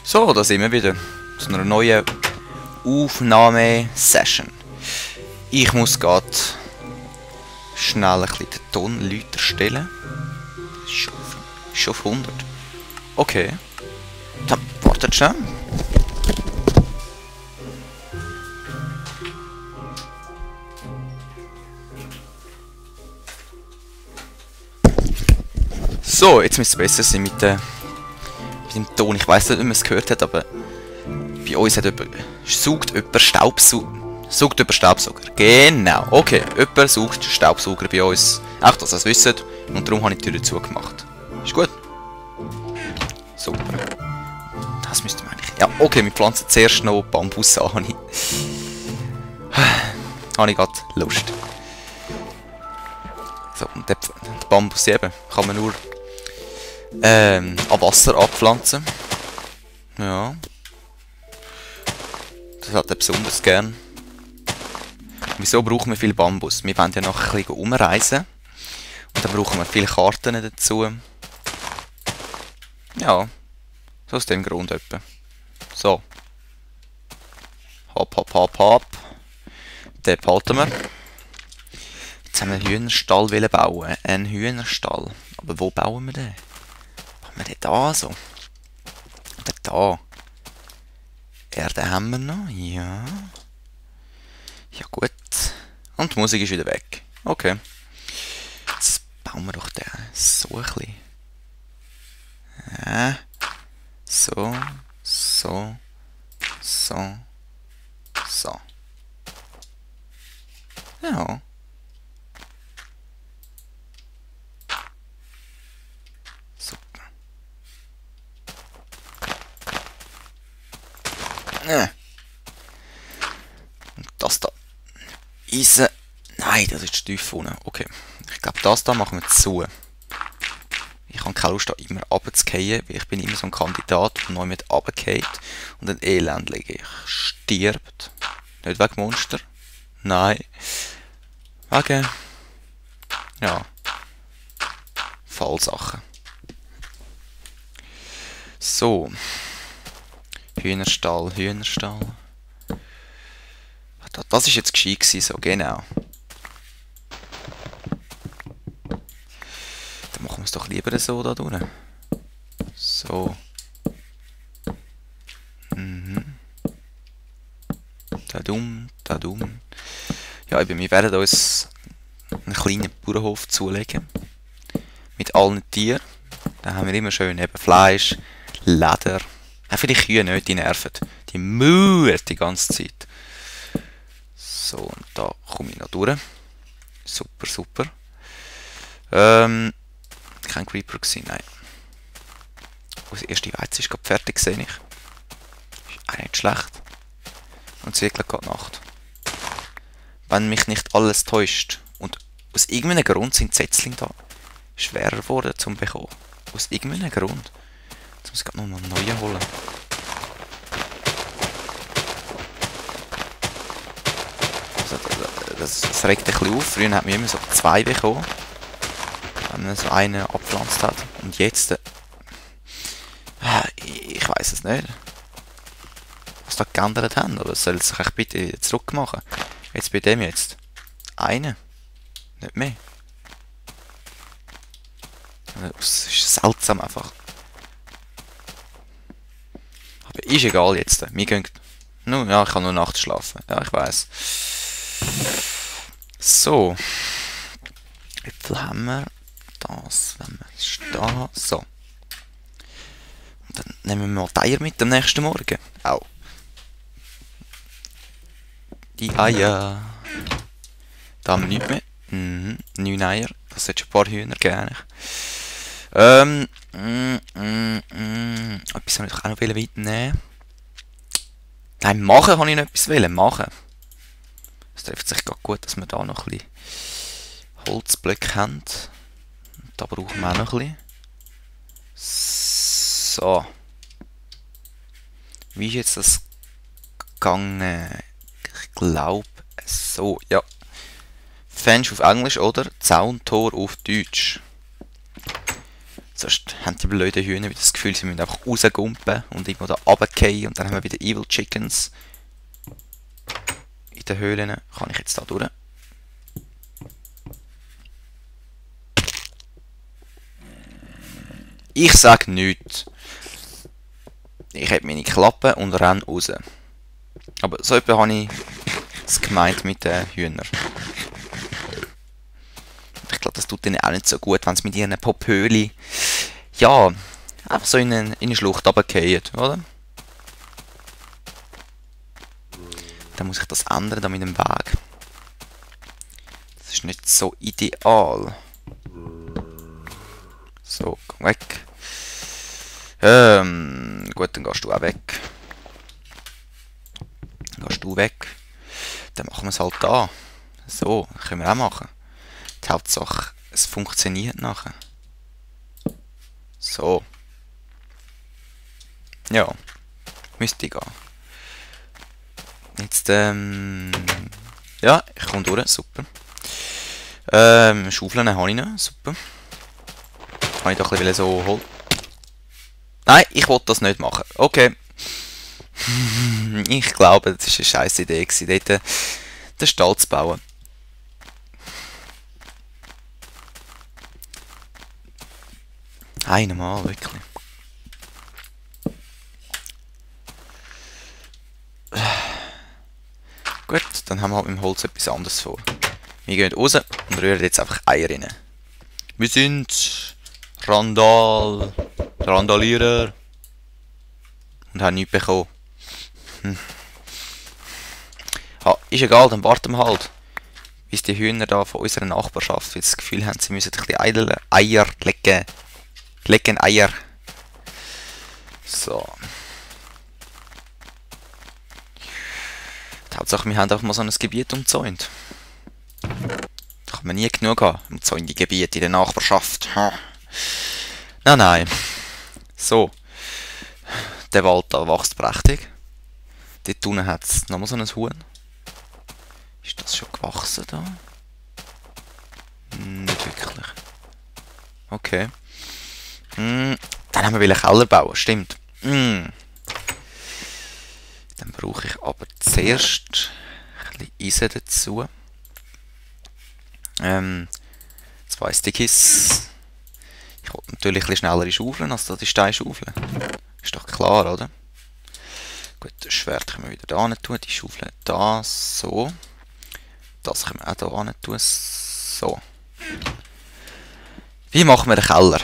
So, da sind wir wieder zu einer neuen Aufnahmesession. Ich muss gerade schnell ein bisschen den Ton lauter stellen. Schon auf 100. Okay. Dann wartet schnell. So, jetzt müsste es besser sein mit dem Ton. Ich weiß nicht, ob man es gehört hat, aber bei uns hat saugt jemand Staubsauger. Genau, okay. Jemand saugt Staubsauger bei uns. Auch, dass ihr es wisst. Und darum habe ich die Tür zugemacht. Ist gut? Super. Das müsste man eigentlich... Ja, okay, wir pflanzen zuerst noch Bambus an. Habe ich gerade Lust. So, und den Bambus eben kann man nur an Wasser abpflanzen. Ja. Das hat er besonders gern. Wieso brauchen wir viel Bambus? Wir wollen ja noch ein bisschen umreisen. Und dann brauchen wir viele Karten dazu. Ja. So aus dem Grund etwa. So. Hopp, hopp, hopp, hopp. Den behalten wir. Jetzt haben wir einen Hühnerstall bauen. Einen Hühnerstall. Aber wo bauen wir den? Machen wir den da so? Oder da? Erde haben wir noch. Ja. Ja gut. Und die Musik ist wieder weg. Okay. Jetzt bauen wir doch den so ein bisschen. Ja. So. So. So. So. Ja. Super. Und das da. Eisen. Nein, das ist tief vorne. Okay. Ich glaube, das da machen wir zu. Ich habe keine Lust, da immer runterzufallen, weil ich bin immer so ein Kandidat, der neu mit runterfällt und ein Elendlich stirbt. Nicht wegen Monster. Nein. Wegen... Ja. Fallsachen. So. Hühnerstall, Hühnerstall. Das ist jetzt gescheit gewesen, so genau. Dann machen wir es doch lieber so da durch. So. Mhm. Tadum, tadum. Ja, eben, wir werden uns einen kleinen Bauernhof zulegen. Mit allen Tieren. Da haben wir immer schön eben Fleisch, Leder. Auch für die Kühe nicht, die nerven. Die mühen die ganze Zeit. So, und da komme ich noch durch. Super, super. Kein Creeper gewesen, nein. Das erste Weizen ist gerade fertig, sehe ich. Ist auch nicht schlecht. Und es wird gerade Nacht. Wenn mich nicht alles täuscht. Und aus irgendeinem Grund sind Setzlinge da schwerer geworden zum bekommen. Aus irgendeinem Grund. Jetzt muss ich gerade noch einen neuen holen. Das regt ein bisschen auf. Früher hat man immer so 2 bekommen. Wenn man so einen abgepflanzt hat. Und jetzt... ich weiß es nicht. Was da geändert haben. Oder soll es sich bitte zurück machen? Jetzt bei dem jetzt. Einen. Nicht mehr. Das ist seltsam einfach. Aber ist egal jetzt. Wir gehen... Nun, ja, ich kann nur nachts schlafen. Ja, ich weiß. So. Äpfel haben wir. Das, wenn wir stehen. So. Und dann nehmen wir mal die Eier mit am nächsten Morgen. Au. Die Eier. Da haben wir nichts mehr. 9 Eier. Das sollte schon ein paar Hühner geben. Etwas soll ich auch noch mitnehmen. Nein, machen kann ich noch etwas wollen. Machen. Es trifft sich gerade gut, dass wir da noch ein bisschen Holzblöcke haben. Und da brauchen wir auch noch ein bisschen. So. Wie ist jetzt das gegangen? Ich glaube, so, ja. Fenster auf Englisch oder Zauntor auf Deutsch. Sonst haben die blöden Hühner wieder das Gefühl, sie müssen einfach rausgumpen und irgendwo da runterfallen und dann haben wir wieder Evil Chickens in den Höhlen. Kann ich jetzt da durch? Ich sag nichts. Ich habe meine Klappe und renne raus. Aber so etwas habe ich es gemeint mit den Hühnern. Ich glaube, das tut ihnen auch nicht so gut, wenn sie mit ihren Popöli ja, einfach so in eine Schlucht runterfallen, oder? Dann muss ich das ändern, da mit dem Weg. Das ist nicht so ideal. So, komm weg. Gut, dann gehst du auch weg. Dann gehst du weg. Dann machen wir es halt da. So, können wir auch machen. Die Hauptsache, es funktioniert nachher. So. Ja. Müsste gehen. Jetzt, ja, ich komme durch. Super. Schaufeln habe ich noch. Super. Kann ich doch ein bisschen so holen. Nein, ich wollte das nicht machen. Okay. Ich glaube, das war eine scheiß Idee, dort den Stall zu bauen. Einmal, wirklich. Gut, dann haben wir halt mit dem Holz etwas anderes vor. Wir gehen raus und rühren jetzt einfach Eier rein. Wir sind Randalierer und haben nichts bekommen. Ah, ist egal, dann warten wir halt, bis die Hühner da von unserer Nachbarschaft das Gefühl haben, sie müssen ein bisschen Eier legen. Legen Eier. So. Die Hauptsache, wir haben einfach mal so ein Gebiet umzäunt. Da kann man nie genug haben, umzäunte Gebiete in der Nachbarschaft. Nein, nein. So. Der Wald da wächst prächtig. Dort unten hat es nochmal so ein Huhn. Ist das schon gewachsen da? Nicht wirklich. Okay. Dann haben wir einen Keller bauen, stimmt. Dann brauche ich aber zuerst ein bisschen Eisen dazu. 2 Stickies. Ich wollte natürlich ein bisschen schneller schaufeln, als die Steine schaufeln. Ist doch klar, oder? Gut, das Schwert können wir wieder da hin tun. Die Schaufel da, so. Das können wir auch da hin tun, so. Wie machen wir den Keller?